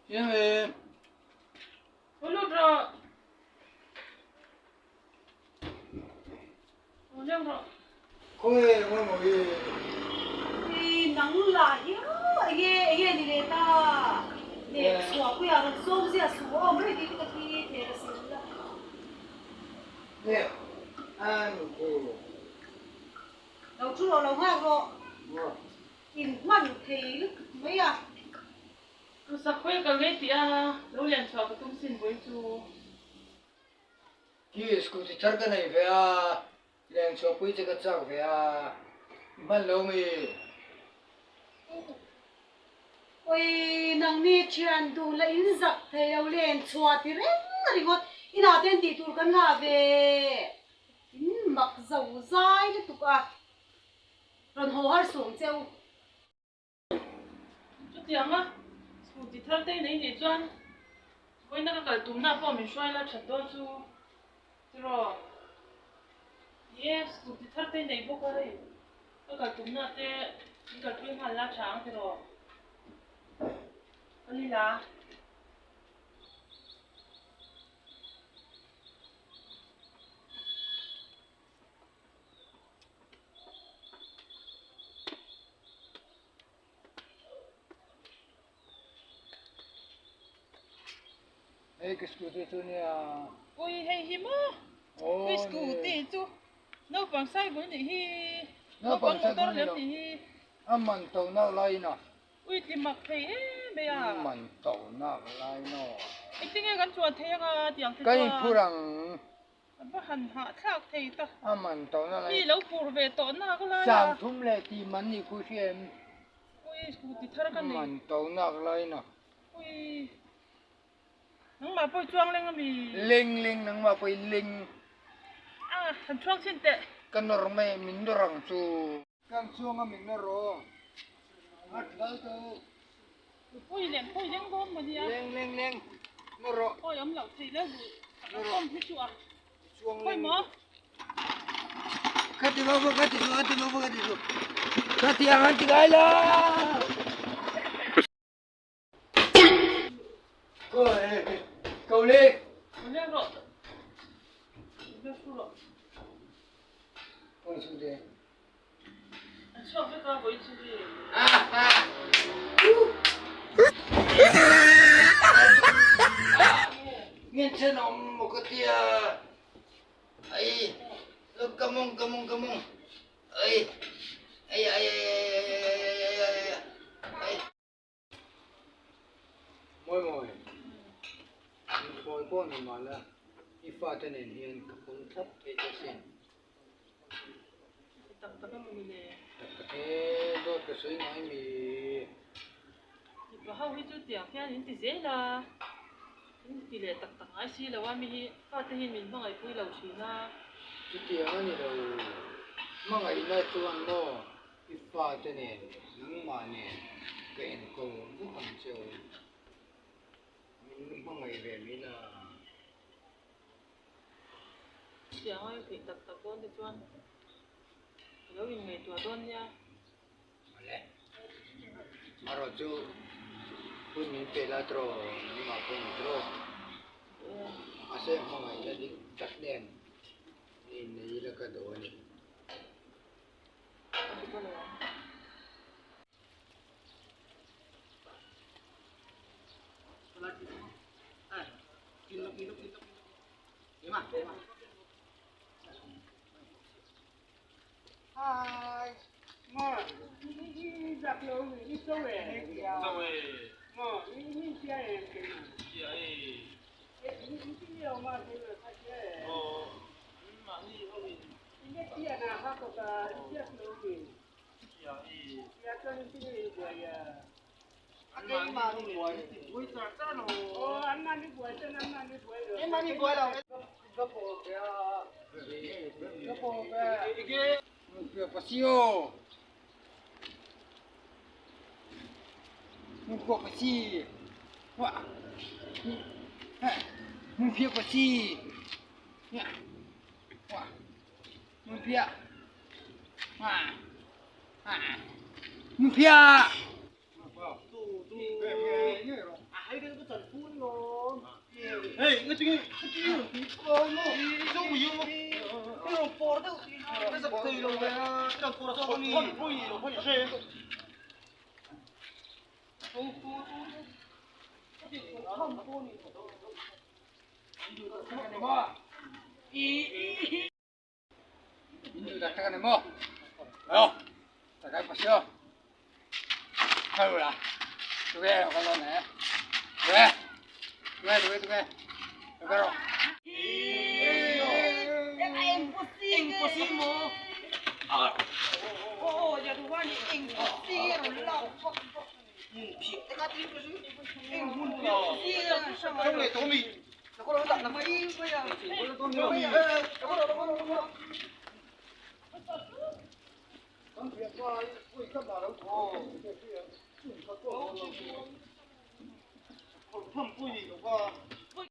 Siame. Aw lut rawh. Aw leng rawh. Khawnge mawi mawi. Ui nang lah hi enge enge ni leh ta leh chhuah puia rawn sawm zia suh aw mai tih te ka thi thei ka sil la. Nge an ku. Lo thu rawh lo nghak rawh. In hman thei lutuk mai a. Sakhawi kal ngei tih a lo lian chhuah ka tum sin vawi chu. Ki scooty thar ka nei ve a, leng chhuahpui che ka chak ve a, i hman lo mi? Oi nangni thian duh la in zak thei lo len chhuah ti reng ringawt inah te an tih tur kan ngah ve in mak zo zai lutuk a rawn haw har suh ang che u. Chutianga scooty thar te nei nih chuan vawiina ka kal tumna pawh min hruai la that dawn chu tiraw? Ni e, scooty thar te nei bawk a hei ka kal tumna te min kalpui nghal la tha ang tiraw? Ka ni la. Hei ka scooty chu nia. Ui hei hi maw? Ui scooty chu naupang cycle nih hi. Naupang motor lem nih hi. A man to nak lai na. Ui ti mak thei em mai a. A man to nak lai no. Engtinge kan chuan thei anga tiang te chuan. Ka inphur ang. A va han hahthlak thei ta. A man tawh na lai. Mi lo phur ve tawh nak lai a. Sang thum leh tih man nih khu hria em? Ui scooty thar ka nei. A man tawh nak lai na. Ui nangmah pawh i chuang leng ami? Leng leng nangmah pawh i leng. A han chuang chin teh. Ka nawr mai min nawr ang chu. Kan chuang a min nawr aw. A thal tawh. Pawi leng pawi leng dawn maw nia. Leng leng leng nawr rawh. Pawi awm loh theih leh duh a awm hi chu a. Chuang Pawi maw? Ka ti lo ka ti lo ka ti lo ka ti lo. Ka ti ang an ti ngai lo. Cầu lên. Cầu lên rồi. Lên rawh. Pawi chu te. An chhuak vek a vawi chu hi. Min thenawm maw ka tia. Ai, look come on come on come on. Ai, ai ai ai ai ai ai ai ai. Mawi mawi, inphawi pawh ni mah la, i fate nen hian ka pawm thlap thei che sin. Tak tak emaw ni le? Tak tak e, dawt ka sawi ngai mi. Mipa ho hi chu tiang hian in ti zel a, in ti leh tak tak ngai si lo a, mi hi fate hi min hmangaihpui lo thin a. Chutiang a ni lo, hmangaihna chuan maw I fate nen nangmah nen ka enkawl vek ang che u. Min hmangaih ve mai la. Chutiang a i theih tak tak dawn te chuan ka lo inngaihtuah dawn nia. Awle. Erawh chu hun min pe la tiraw nangmah pawh ni tiraw. Mahse hmangaihna dik tak nen innei ila ka duh a ni. Tak tak ani maw? Aw, tak ai pasio. Kal ula. Tuge kal dawn e. Tuge. Tuge tuge tuge. Tuge rawh.